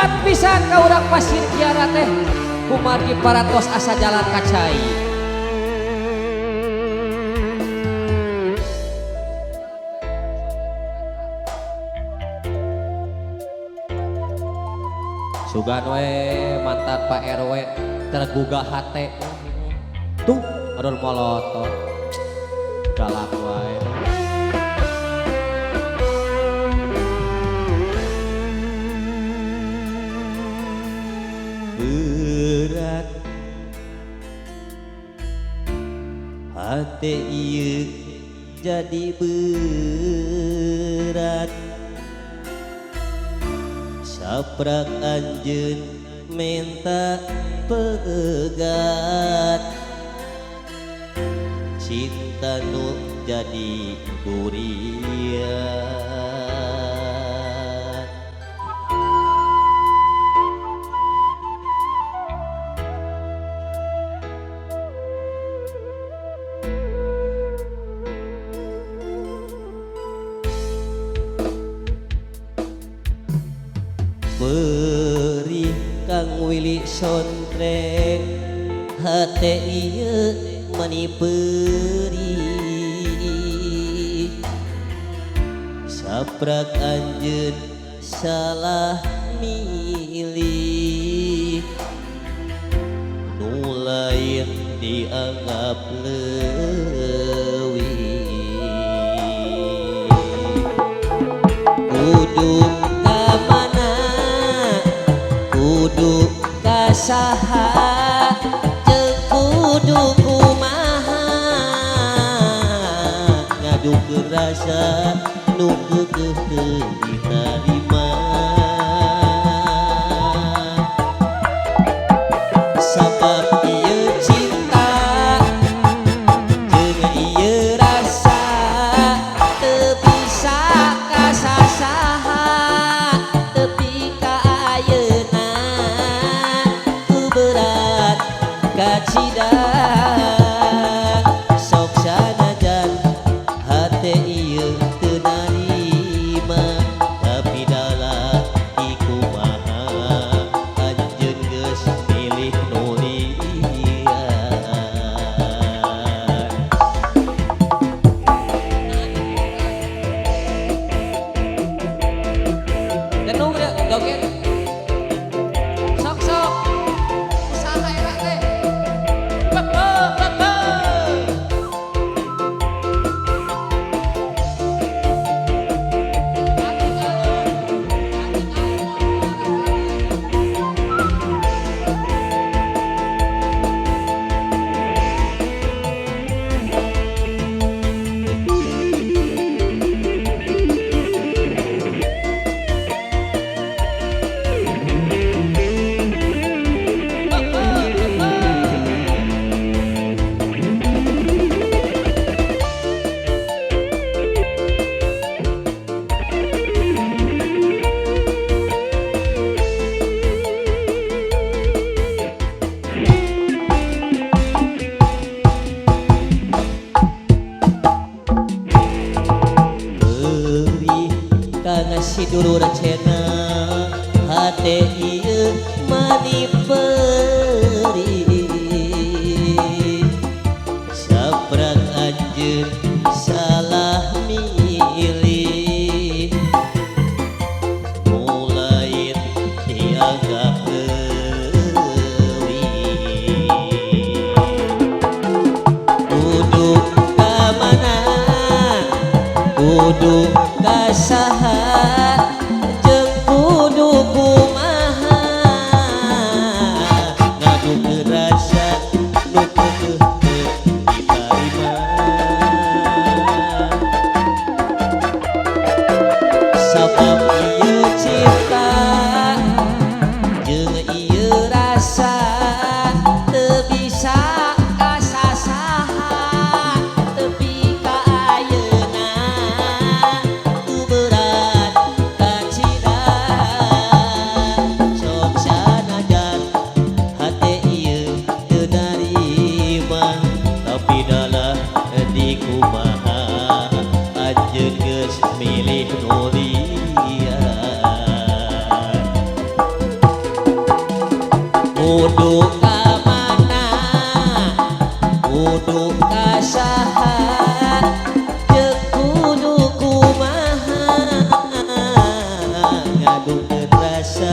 Berat pisan ka urang Pasir Kiara teh kumargi paratos asa jalan ka cai. Sugan we mantan Pak RW tergugah hate. Tuh adon molotot. Galak wae. Berat hate ieu jadi berat, saprak anjeun menta pegat, cinta nu jadi durian. Perih Kang Willy Sontreng hate ieu mani perih, saprak anjeun salah milih, nu lain dianggap leuwih. Kudu ka mana, kudu ka saha, jeung kudu kumaha, ngadukeun rasa nu keukeuh teu ditarima. Sabab ieu cinta jeung ieu rasa teu bisa kasasaha tepi ka ayeuna, ku berat kacida sok sanajan hate ieu teu narima, tapi dalah dikumaha anjeun geus milih nu lian. Denung deh, joget. Sok sok. Usaha era teh. Bebe bebe. Perih kang si dulur channel hate ieu mani perih, saprak anjeun salah milih, nu lain dianggap leuwih. Kudu ka mana, kudu ka saha, jeung kudu kumaha, ngadukeun Kudu ka mana, kudu ka saha, jeung kudu kumaha ngadukeun rasa.